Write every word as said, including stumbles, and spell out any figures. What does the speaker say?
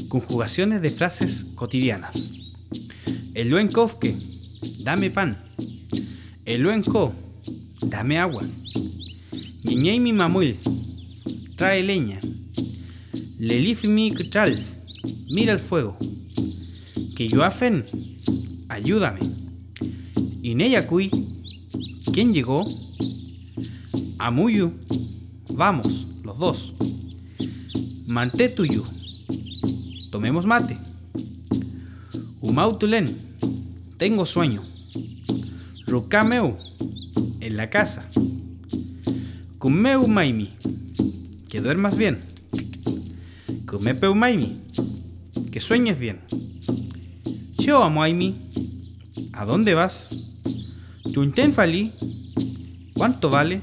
Conjugaciones de frases cotidianas. Eluen kofke, dame pan. Eluen ko, dame agua. Ñeñeymi mamüll, trae leña. Lelifimi kütral, mira el fuego. Keyuafen, ayúdame. Iney akuy, ¿quién llegó? Amuyu, vamos, los dos. Mantetuyu, tomemos mate. Umawtulen, tengo sueño. Ruka mew, en la casa. Küme umaymi, que duermas bien. Küme pewmaymi, que sueñes bien. Chew amuaymi, ¿a dónde vas? Tunten fali, ¿cuánto vale?